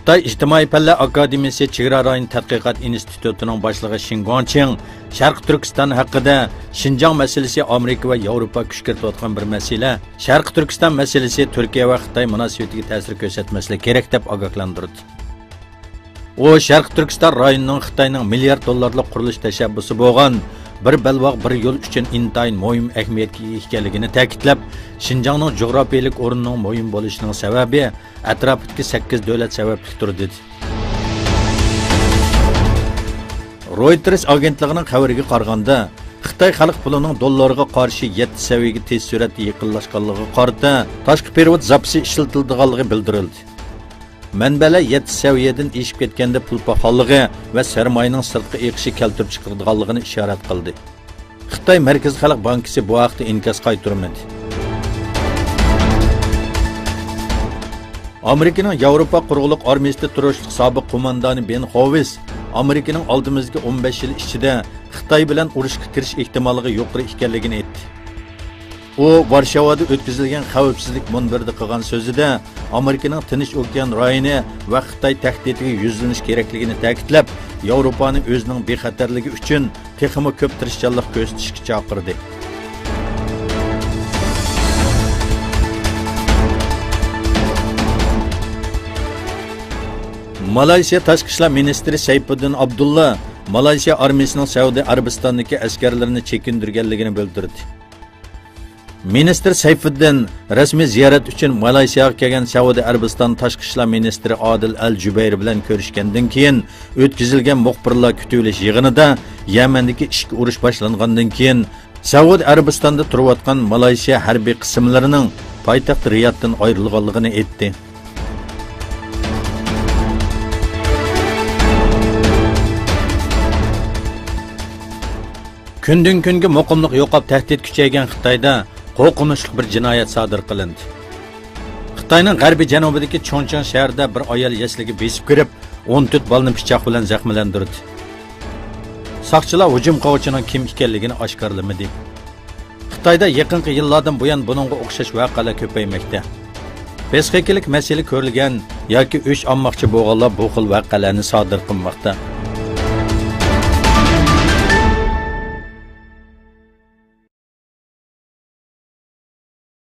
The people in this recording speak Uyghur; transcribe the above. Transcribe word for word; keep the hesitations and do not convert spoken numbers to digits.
خىتاي ئىجتىمائىي پەنلەر ئاكادېمىيىسى چېگرا رايون تەتقىقات ئىنستىتۇتىنىڭ باشلىقى شېن گۇاڭچىڭ شەرقىي تۈركىستان ھەققىدە، شىنجاڭ مەسىلىسى ئامېرىكا ۋە ياۋروپا كۈچ كىرىتىۋاتقان بىر مەسىلە، شەرقىي تۈركىستان مەسىلىسى تۈركىيە ۋە خىتاي مۇناسىۋىتىگە تەسىر كۆرسەتمەسلىكى كېرەك، دەپ ئاگاھلاندۇردى. ئۇ شەرقىي تۈركىستان رايونىنىڭ خىتاينىڭ مىليارد دوللارلىق قۇرۇلۇش تەشەببۇسى بولغان بىر بەلباغ، بىر يول ئۈچۈن ئىنتايىن مۇھىم ئەھمىيەتكە ئىگە ئىكەنلىكىنى تەكىتلەپ، شىنجاڭنىڭ جۇغراپىيەلىك ئورنىنىڭ مۇھىم بولۇشىنىڭ سەۋەبى ئەتراپىدىكى سەككىز دۆلەت سەۋەبلىكتۇر، دېدى. رويتېرس ئاگېنتلىقىنىڭ خەۋىرىگە قارىغاندا، خىتاي خەلق پۇلىنىڭ دوللارغا قارشى يەتتە سەۋىيەگە تېز سۈرئەتتە يېقىنلاشقانلىقىغا قارىتا، تاشقى پېرېۋوت زاپىسى ئىشلىتىلىدىغانلىقى بىلدۈرۈلدى. مەنبەلەر يەتتە سەۋىيەدىن ئېشىپ كەتكەندە پۇل پاخاللىقى ۋە سەرمايىنىڭ سىرتقا ئېقىشى كەلتۈرۈپ چىقىرىدىغانلىقىنى ئىشارەت قىلدى. خىتاي مەركىزىي خەلق بانكىسى بۇ ھەقتە ئىنكاس قايتۇرمىدى. ئامېرىكىنىڭ ياۋروپا قۇرۇقلۇق ئارمىيىسىدا تۇرۇشلۇق سابىق قوماندانى بېن خوۋېس ئامېرىكىنىڭ ئالدىمىزدىكى ئون بەش يىل ئىچىدە خىتاي بىلەن ئۇرۇشقا كىرىش ئېھتىماللىقى يۇقىرى ئىكەنلىكىنى ئېيتتى. ئۇ ۋارشاۋادا ئۆتكۈزۈلگەن خەۋپسىزلىك مۇنبىرىدە قىلغان سۆزىدە ئامېرىكىنىڭ تىنچ ئوكيان رايونى ۋە خىتاي تەھدىتىگە يۈزلىنىش كېرەكلىكىنى تەكىتلەپ، ياۋروپانى ئۆزىنىڭ بىخەتەرلىكى ئۈچۈن تېخىمۇ كۆپ تىرىشچانلىق كۆرسىتىشكە چاقىردى. مالايسىيا تاشقى ئىشلار مىنىستىرى سەيپۇددىن ئابدۇللا مالايسىيا ئارمىيىسىنىڭ سەئۇدى ئەرەبىستاندىكى ئەسكەرلىرىنى چېكىندۈرگەنلىكىنى بىلدۈردى. مىنىستىر سەيفىددىن رەسمىي زىيارەت ئۈچۈن مالايسىياغا كەلگەن سەئۇدى ئەرەبىستان تاشقى ئىشلار مىنىستىرى ئادىل ئەل جۈبەير بىلەن كۆرۈشكەندىن كېيىن ئۆتكۈزۈلگەن مۇخبىرلار كۈتۈۋېلىش يىغىنىدا يەمەندىكى ئىچكى ئۇرۇش باشلانغاندىن كېيىن سەئۇدى ئەرەبىستاندا تۇرۇۋاتقان مالايسىيا ھەربىي قىسىملىرىنىڭ پايتەخت رىيادتىن ئايرىلغانلىقىنى ئېيتتى. كۈندىن-كۈنگە مۇقىملىق يوقاپ، تەھدىت كۈچەيگەن خىتايدا قورقۇنچلۇق بىر جىنايەت سادىر قىلىندى. خىتاينىڭ غەربىي جەنۇبىدىكى چۇڭچىڭ شەھىرىدە بىر ئايال يەسلىگە بېسىپ كىرىپ، ئون تۆت بالىنى پىچاق بىلەن زەخىملەندۈردى. ساقچىلار ھۇجۇم قىلغۇچىنىڭ كىم ئىكەنلىكىنى ئاشكارىلىمىدى. خىتايدا يېقىنقى يىللاردىن بۇيان بۇنىڭغا ئوخشاش ۋەقەلەر كۆپەيمەكتە. پسىخىكىلىق مەسىلە كۆرۈلگەن ياكى ئۆچ ئالماقچى بولغانلار بۇ خىل ۋەقەلەرنى سادىر قىلماقتا.